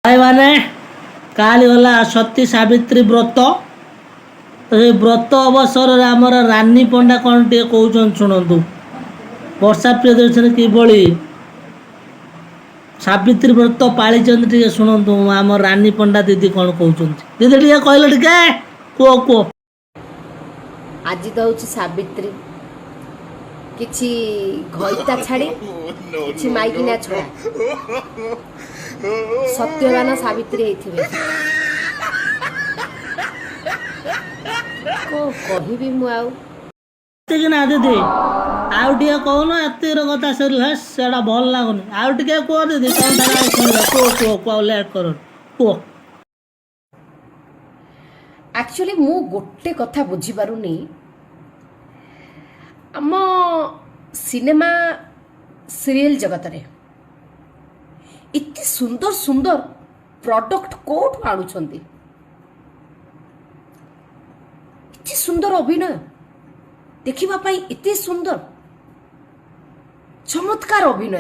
ଭାଇମାନେ, କାଲି ଗଲା ସତୀ ସାବିତ୍ରୀ ବ୍ରତ। ଏ ବ୍ରତ ଅବସରରେ ଆମର ରାନୀ ପଣ୍ଡା କ'ଣ ଟିକେ କହୁଛନ୍ତି ଶୁଣନ୍ତୁ। ବର୍ଷା ପ୍ରିୟଦର୍ଶିନୀ କିଭଳି ସାବିତ୍ରୀ ବ୍ରତ ପାଳିଛନ୍ତି, ଟିକେ ଶୁଣନ୍ତୁ। ଆମ ରାନୀ ପଣ୍ଡା ଦିଦି କ'ଣ କହୁଛନ୍ତି? ଦିଦି, ଟିକେ କହିଲେ, ଟିକେ କୁହ କୁହ। ଆଜି ତ ହେଉଛି ସାବିତ୍ରୀ। କିଛି ଘଇତା ଛାଡ଼ି, କିଛି ମାଇକିନା ଛଡ଼ା ସତ୍ୟବାନ ସାବିତ୍ରୀ ହେଇଥିବେ। କଣ କହିବି ମୁଁ ଆଉ? ଏତିକି ନା ଦିଦି, ଆଉ ଟିକେ କହୁନ। ଏତିକିର କଥା ସରିଲା, ସେଟା ଭଲ ଲାଗୁନି। ଆଉ ଟିକେ କୁହ ଦିଦି, କଣ ଶୁଣିବା। କୁହ କୁହ କୁହ, ଆଉ ଲେଟ୍ କରନି, କୁହ। ଆକ୍ଚୁଆଲି ମୁଁ ଗୋଟେ କଥା ବୁଝିପାରୁନି, ଆମ ସିନେମା ସିରିଏଲ ଜଗତରେ ଏତେ ସୁନ୍ଦର ସୁନ୍ଦର ପ୍ରଡକ୍ଟ କୋଉଠୁ ଆଣୁଛନ୍ତି? ଏତେ ସୁନ୍ଦର ଅଭିନୟ ଦେଖିବା ପାଇଁ, ଏତେ ସୁନ୍ଦର ଚମତ୍କାର ଅଭିନୟ,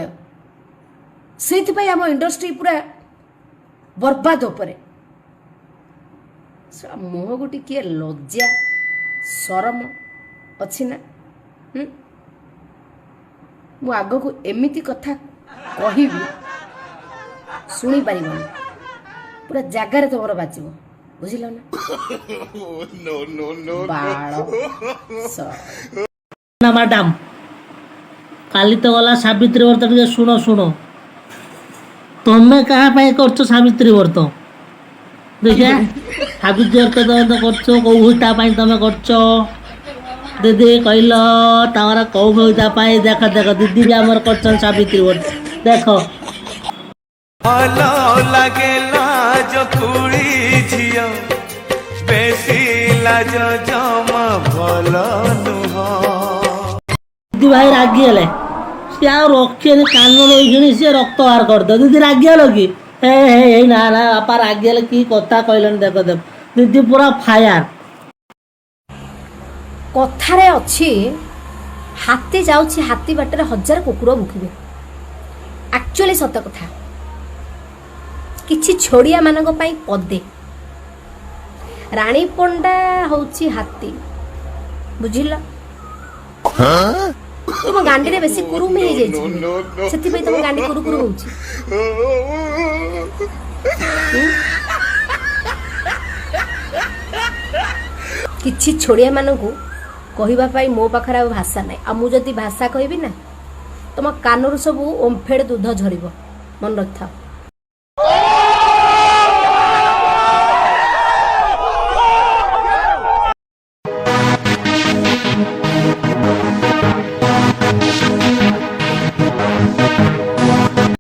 ସେଇଥିପାଇଁ ଆମ ଇଣ୍ଡଷ୍ଟ୍ରି ପୁରା ବର୍ବାଦ ଉପରେ। ଶଳା ମୁହଁକୁ ଟିକିଏ ଲଜ୍ଜା ସରମ ଅଛି ନା? ହୁଁ? ମୁଁ ଆଗକୁ ଏମିତି କଥା କହିବି, ଶୁଣିପାରିବନି, ପୁରା ଜାଗାରେ ତମର ବାଜିବ, ବୁଝିଲ ନା? ବାଳ ଶଳା। ନା ମ୍ୟାଡାମ, କାଲି ତ ଗଲା ସାବିତ୍ରୀ ବ୍ରତ। ଟିକେ ଶୁଣ ଶୁଣ, ତମେ କାହା ପାଇଁ କରୁଛ ସାବିତ୍ରୀ ବ୍ରତ? ଦେଖିଆ, ସାବିତ୍ରୀ ବ୍ରତ ତମେ ତ କରୁଛ, କୋଉ ଘଇତା ପାଇଁ ତମେ କରୁଛ ଦିଦି କହିଲ? ତମର କୋଉ ଘଇତା ପାଇଁ? ଦେଖ ଦେଖ, ଦିଦି ବି ଆମର କରୁଛନ୍ତି ସାବିତ୍ରୀ ବ୍ରତ, ଦେଖ। ଭଲ ଲାଗେ ଲାଜ କୁଳି ଝିଅ, ବେଶୀ ଲାଜ ଜମା ଭଲ ନୁହଁ। ଦିଦି ଭାଇ ରାଗିଗଲେ, ସିଏ ଆଉ ରଖିବେନି। କାନ ଦେଇକିଣି ସିଏ ରକ୍ତ ବାହାର କରିଦେବ। ଦିଦି, ରାଗିଗଲ କି? ହେ ହେ, ଏଇ ନା ନା, ବାପା ରାଗିଗଲେ। କି କଥା କହିଲେଣି, ଦେଖ ଦେଖ, ଦିଦି ପୁରା ଫାୟାର। କଥାରେ ଅଛି, ହାତୀ ଯାଉଛି ହାତୀ ବାଟରେ ହଜାର କୁକୁର ଭୁକିବେ। ଆକ୍ଚୁଆଲି ସତ କଥା, କିଛି ଛୋଡ଼ିଆମାନଙ୍କ ପାଇଁ ପଦେ। ରାଣୀ ପଣ୍ଡା ହଉଛି ହାତୀ, ବୁଝିଲ? ତୁମ ଗାଣ୍ଡିରେ ବେଶୀ କୁରୁମି ହେଇଯାଇଛି, ସେଥିପାଇଁ ତମ ଗାଣ୍ଡି କୁରୁ କୁରୁ ହଉଛି। ହୁଁ? କିଛି ଛୋଡ଼ିଆମାନଙ୍କୁ କହିବା ପାଇଁ ମୋ ପାଖରେ ଆଉ ଭାଷା ନାହିଁ। ଆଉ ମୁଁ ଯଦି ଭାଷା କହିବି ନା, ତମ କାନରୁ ସବୁ ଓମ୍ଫେଡ଼ ଦୁଧ ଝରିବ, ମନେ ରଖିଥାଅ।